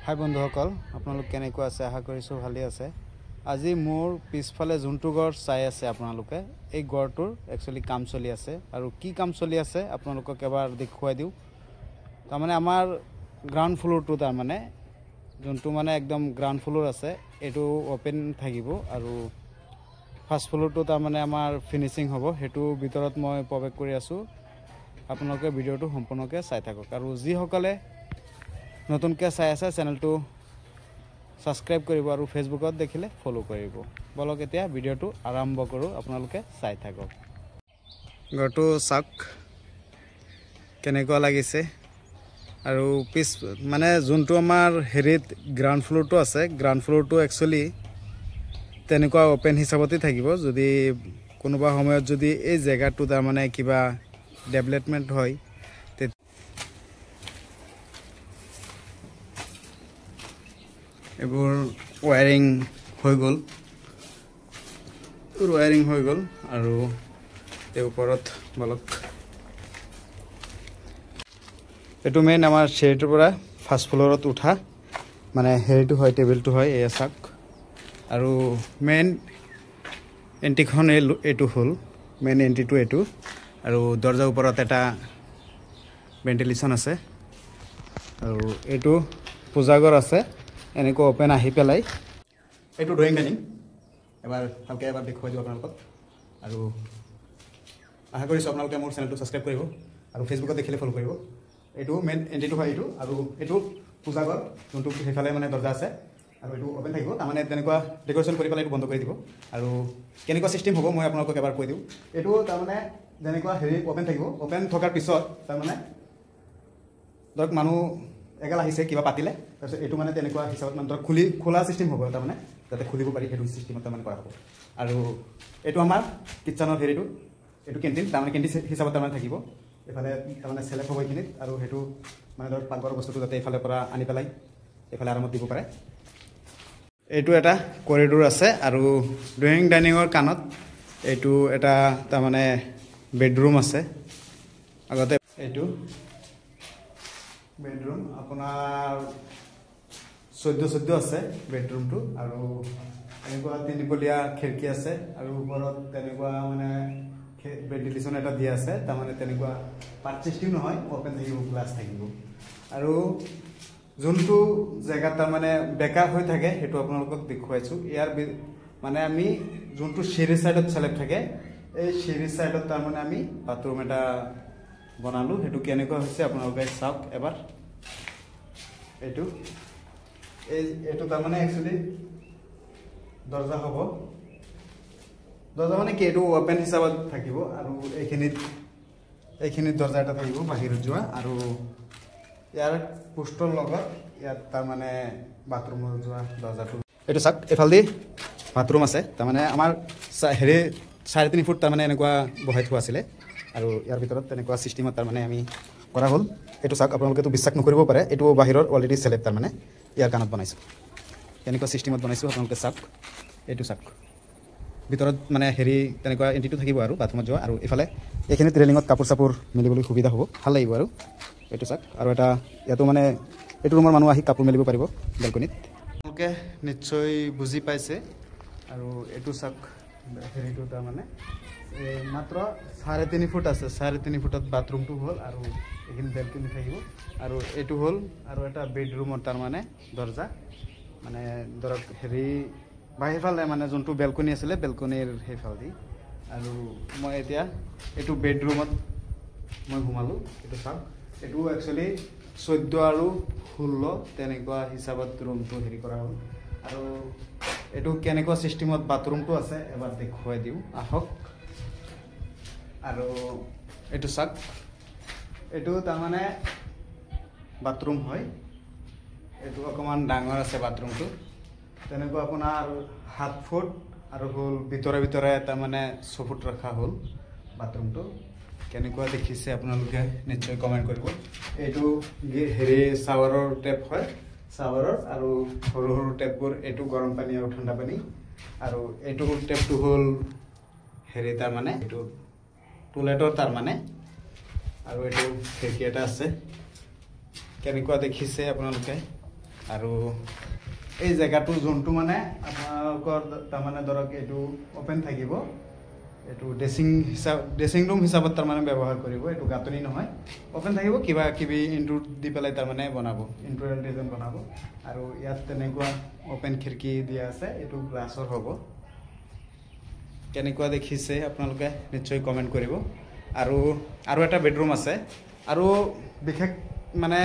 হাই বন্ধুসকল, আপোনালোক কেনেকুৱা আছে? আশা কৰিছোঁ ভালেই আছে। আজি মোৰ পিছফালে যোনটো গড় চাই আছে আপোনালোকে, এই গড়টোৰ একচুৱেলি কাম চলি আছে। আৰু কি কাম চলি আছে আপোনালোকক এবাৰ দেখুৱাই দিওঁ। তাৰমানে আমাৰ গ্ৰাউণ্ড ফ্ল'ৰটো, তাৰমানে যোনটো মানে একদম গ্ৰাউণ্ড ফ্ল'ৰ আছে, এইটো অ'পেন থাকিব। আৰু ফাৰ্ষ্ট ফ্ল'ৰটো তাৰমানে আমাৰ ফিনিচিং হ'ব, সেইটো ভিতৰত মই প্ৰৱেশ কৰি আছোঁ। আপোনালোকে ভিডিঅ'টো সম্পূৰ্ণকৈ চাই থাকক। আৰু যিসকলে নতুনকৈ চাই আছে, চেনেলটো ছাবস্ক্ৰাইব কৰিব আৰু ফেচবুকত দেখিলে ফ'ল' কৰিব। বলক এতিয়া ভিডিঅ'টো আৰম্ভ কৰোঁ, আপোনালোকে চাই থাকক। ঘৰটো চাওক কেনেকুৱা লাগিছে। আৰু পিছ মানে যোনটো আমাৰ হেৰিত গ্ৰাউণ্ড ফ্ল'ৰটো আছে, গ্ৰাউণ্ড ফ্ল'ৰটো একচুৱেলি তেনেকুৱা অ'পেন হিচাপতে থাকিব। যদি কোনোবা সময়ত যদি এই জেগাটো তাৰমানে কিবা ডেভেলপমেণ্ট হয়, এইবোৰ ৱায়াৰিং হৈ গ'ল, ৱায়াৰিং হৈ গ'ল। আৰু এই ওপৰত বলক, এইটো মেইন আমাৰ চিৰিটোৰ পৰা ফাৰ্ষ্ট ফ্ল'ৰত উঠা মানে হেৰিটো হয়, টেবুলটো হয়, এয়া চাওক। আৰু মেইন এণ্ট্ৰিখন এইটো হ'ল, মেইন এণ্ট্ৰিটো এইটো। আৰু দৰ্জাৰ ওপৰত এটা ভেণ্টিলেশ্যন আছে। আৰু এইটো পূজাঘৰ আছে, এনেকুৱা অ'পেন আহি পেলাই। এইটো ড্ৰয়িং ডাইনিং, এবাৰ ভালকৈ এবাৰ দেখুৱাই দিওঁ আপোনালোকক। আৰু আশা কৰিছোঁ আপোনালোকে মোৰ চেনেলটো ছাবস্ক্ৰাইব কৰিব আৰু ফেচবুকত দেখিলে ফ'ল' কৰিব। এইটো মেইন এণ্ট্ৰিটো হয় এইটো। আৰু এইটো পূজাঘৰ, যোনটো সেইফালে মানে দৰ্জা আছে, আৰু এইটো অ'পেন থাকিব। তাৰমানে তেনেকুৱা ডেক'ৰেশ্যন কৰি পেলাই এইটো বন্ধ কৰি দিব। আৰু কেনেকুৱা ছিষ্টেম হ'ব মই আপোনালোকক এবাৰ কৈ দিওঁ। এইটো তাৰমানে যেনেকুৱা হেৰি অ'পেন থাকিব, অ'পেন থকাৰ পিছত তাৰমানে ধৰক মানুহ এগাল আহিছে, কিবা পাতিলে, তাৰপিছত এইটো মানে তেনেকুৱা হিচাপত মানে ধৰক খোলা ছিষ্টেম হ'ব, তাৰমানে যাতে খুলিব পাৰি সেইটো ছিষ্টেমত তাৰমানে কৰা হ'ব। আৰু এইটো আমাৰ কিটচেনৰ হেৰিটো, এইটো কেণ্টিন, তাৰমানে কেণ্টিন হিচাপত তাৰমানে থাকিব। এইফালে তাৰমানে চেলেপ হ'ব এইখিনিত। আৰু সেইটো মানে ধৰক পাকঘৰৰ বস্তুটো যাতে এইফালৰ পৰা আনি পেলাই এইফালে আৰামত দিব পাৰে। এইটো এটা কৰিডৰ আছে। আৰু ড্ৰয়িং ডাইনিঙৰ কাণত এইটো এটা তাৰমানে বেডৰুম আছে। আগতে এইটো বেডৰুম আপোনাৰ 14 আছে বেডৰুমটো। আৰু এনেকুৱা তিনিকলীয়া খিৰিকী আছে। আৰু ওপৰত তেনেকুৱা মানে ভেণ্টিলেশ্যন এটা দিয়া আছে, তাৰমানে তেনেকুৱা পাৰ্ট চিষ্টেম নহয়, অ'পেন থাকিব, গ্লাছ থাকিব। আৰু যোনটো জেগাত তাৰমানে বেকাৰ হৈ থাকে সেইটো আপোনালোকক দেখুৱাইছোঁ। ইয়াৰ মানে আমি যোনটো চিৰি ছাইডত চেলেপ থাকে, এই চিৰি ছাইডত তাৰমানে আমি বাথৰুম এটা বনালোঁ। সেইটো কেনেকুৱা হৈছে আপোনালোকে চাওক এবাৰ। এইটো এইটো তাৰমানে একচুৱেলি দৰ্জা হ'ব, দৰ্জা মানে কি এইটো অ'পেন হিচাপত থাকিব। আৰু এইখিনিত দৰ্জা এটা থাকিব বাহিৰত যোৱা। আৰু ইয়াৰ পোষ্টৰ লগত ইয়াত তাৰমানে বাথৰুমত যোৱা দৰ্জাটো। এইটো চাওক, এইফালেদি বাথৰুম আছে। তাৰমানে আমাৰ হেৰি 3.5 ফুট তাৰমানে এনেকুৱা বহাই থোৱা আছিলে। আৰু ইয়াৰ ভিতৰত তেনেকুৱা ছিষ্টেমত তাৰমানে আমি কৰা হ'ল। এইটো চাওক, আপোনালোকেতো বিশ্বাস নকৰিব পাৰে, এইটো বাহিৰৰ অলৰেডি চেলেপ তাৰমানে ইয়াৰ কাণত বনাইছোঁ। কেনেকুৱা ছিষ্টেমত বনাইছোঁ আপোনালোকে চাওক। এইটো চাওক, ভিতৰত মানে হেৰি তেনেকুৱা এণ্ট্ৰিটো থাকিব আৰু বাথৰুমত যোৱা। আৰু এইফালে এইখিনিত ৰেলিঙত কাপোৰ চাপোৰ মেলিবলৈ সুবিধা হ'ব, ভাল লাগিব। আৰু এইটো চাওক, আৰু এটা ইয়াতো মানে এইটো ৰুমৰ মানুহ আহি কাপোৰ মেলিব পাৰিব বেলকনিত। আপোনালোকে নিশ্চয় বুজি পাইছে। আৰু এইটো চাওক, হেৰিটো তাৰমানে মাত্ৰ 3.5 ফুট আছে, 3.5 ফুটত বাথৰুমটো হ'ল। আৰু এইখিনি বেলকনি থাকিব। আৰু এইটো হ'ল আৰু এটা বেডৰুমৰ তাৰমানে দৰ্জা, মানে ধৰক হেৰি বাহিৰফালে মানে যোনটো বেলকনি আছিলে বেলকনিৰ সেইফালেদি। আৰু মই এতিয়া এইটো বেডৰুমত মই সোমালোঁ। এইটো চাওক, এইটো একচুৱেলি 14 আৰু 16 তেনেকুৱা হিচাপত ৰুমটো হেৰি কৰা হ'ল। আৰু এইটো কেনেকুৱা ছিষ্টেমত বাথৰুমটো আছে এবাৰ দেখুৱাই দিওঁ আহক। আৰু এইটো চাওক, এইটো তাৰমানে বাথৰুম হয়। এইটো অকণমান ডাঙৰ আছে বাথৰুমটো, তেনেকুৱা আপোনাৰ 7 ফুট আৰু হ'ল ভিতৰে ভিতৰে তাৰমানে 6 ফুট ৰখা হ'ল বাথৰুমটো। কেনেকুৱা দেখিছে আপোনালোকে নিশ্চয় কমেণ্ট কৰিব। এইটো হেৰি চাৱাৰৰ টেপ হয়, চাৱাৰৰ। আৰু সৰু সৰু টেপবোৰ, এইটো গৰম পানী আৰু ঠাণ্ডা পানী। আৰু এইটো টেপটো হ'ল হেৰি তাৰমানে এইটো টয়লেটৰ তাৰমানে। আৰু এইটো খিৰিকী এটা আছে। কেনেকুৱা দেখিছে আপোনালোকে আৰু এই জেগাটো যোনটো মানে আপোনালোকৰ তাৰমানে ধৰক এইটো অ'পেন থাকিব, এইটো ড্ৰেছিং হিচাপ ড্ৰেছিং ৰুম হিচাপত তাৰমানে ব্যৱহাৰ কৰিব। এইটো গাঁথনি নহয়, অ'পেন থাকিব, কিবা কিবি ইনটুৰ দি পেলাই তাৰমানে বনাব, ইনটুৰেল ডিজাইন বনাব। আৰু ইয়াত তেনেকুৱা অ'পেন খিৰিকী দিয়া আছে, এইটো গ্লাছৰ হ'ব। কেনেকুৱা দেখিছে আপোনালোকে নিশ্চয় কমেণ্ট কৰিব। আৰু আৰু এটা বেডৰুম আছে। আৰু বিশেষ মানে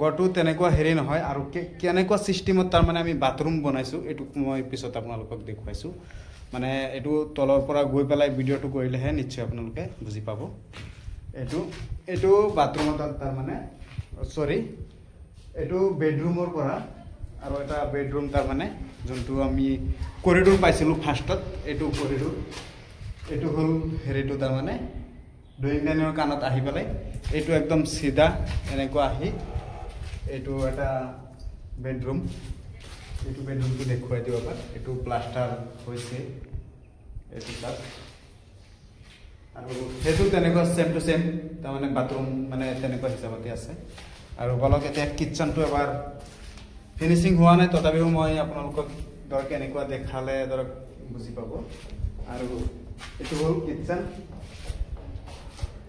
ঘৰটো তেনেকুৱা হেৰি নহয়। আৰু কেনেকুৱা ছিষ্টেমত তাৰমানে আমি বাথৰুম বনাইছোঁ এইটো মই পিছত আপোনালোকক দেখুৱাইছোঁ। মানে এইটো তলৰ পৰা গৈ পেলাই ভিডিঅ'টো কৰিলেহে নিশ্চয় আপোনালোকে বুজি পাব। এইটো এইটো বাথৰুমত তাৰমানে চৰি এইটো বেডৰুমৰ পৰা আৰু এটা বেডৰুম তাৰমানে যোনটো আমি কৰিডৰ পাইছিলোঁ ফাৰ্ষ্টত, এইটো কৰিডৰ, এইটো হ'ল হেৰিটো তাৰমানে ড্ৰয়িং ডাইনিঙৰ কাণত আহি পেলাই এইটো একদম চিধা এনেকুৱা আহি এইটো এটা বেডৰুম। এইটো বেডৰুমটো দেখুৱাই দিব পাৰে। এইটো প্লাষ্টাৰ হৈছে এইটো তাত। আৰু সেইটো তেনেকুৱা ছেম টু ছেম তাৰমানে বাথৰুম মানে তেনেকুৱা হিচাপতে আছে। আৰু বলক এতিয়া কিটচেনটো এবাৰ ফিনিচিং হোৱা নাই, তথাপিও মই আপোনালোকক ধৰক এনেকুৱা দেখালে ধৰক বুজি পাব। আৰু এইটো হ'ল কিটচেন,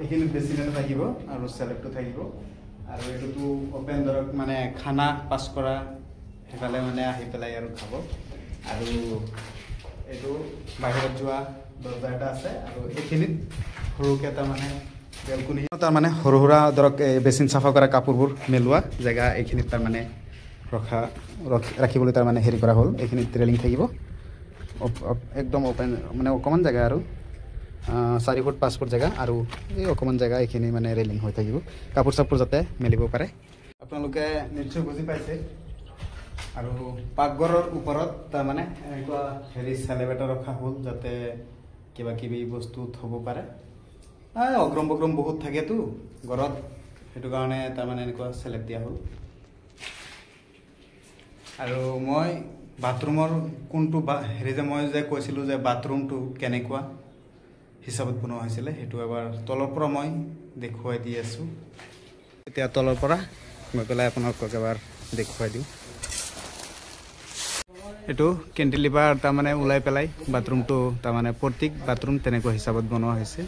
এইখিনিত বেচিন এটা থাকিব আৰু চেলেপটো থাকিব। আৰু এইটোতো অ'পেন ধৰক মানে খানা পাছ কৰা সেইফালে মানে আহি পেলাই আৰু খাব। আৰু এইটো বাহিৰত যোৱা দৰ্জা এটা আছে। আৰু এইখিনিত সৰুকৈ এটা মানে বেলকনি, তাৰমানে সৰু সুৰা ধৰক এই বেচিন চাফা কৰা কাপোৰবোৰ মেলোৱা জেগা এইখিনিত তাৰমানে ৰখা ৰাখিবলৈ তাৰমানে হেৰি কৰা হ'ল। এইখিনিত ৰেলিং থাকিব, একদম অ'পেন মানে অকণমান জেগা আৰু 4 ফুট 5 ফুট জেগা। আৰু এই অকণমান জেগা এইখিনি মানে ৰেলিং হৈ থাকিব, কাপোৰ চাপোৰ যাতে মেলিব পাৰে। আপোনালোকে নিশ্চয় বুজি পাইছে। আৰু পাকঘৰৰ ওপৰত তাৰমানে এনেকুৱা হেৰি চেলেব এটা ৰখা হ'ল যাতে কিবা কিবি বস্তু থ'ব পাৰে। অগ্ৰম বগ্ৰম বহুত থাকেতো ঘৰত, সেইটো কাৰণে তাৰমানে এনেকুৱা চেলেব দিয়া হ'ল। আৰু মই বাথৰুমৰ কোনটো হেৰি যে মই যে কৈছিলোঁ যে বাথৰুমটো কেনেকুৱা হিচাপত বনোৱা হৈছিলে সেইটো এবাৰ তলৰ পৰা মই দেখুৱাই দি আছোঁ। এতিয়া তলৰ পৰা গৈ পেলাই আপোনালোকক এবাৰ দেখুৱাই দিওঁ। এইটো কেণ্টিলিভাৰ তাৰমানে ওলাই পেলাই বাথৰুমটো তাৰমানে প্ৰত্যেক বাথৰুম তেনেকুৱা হিচাপত বনোৱা হৈছে।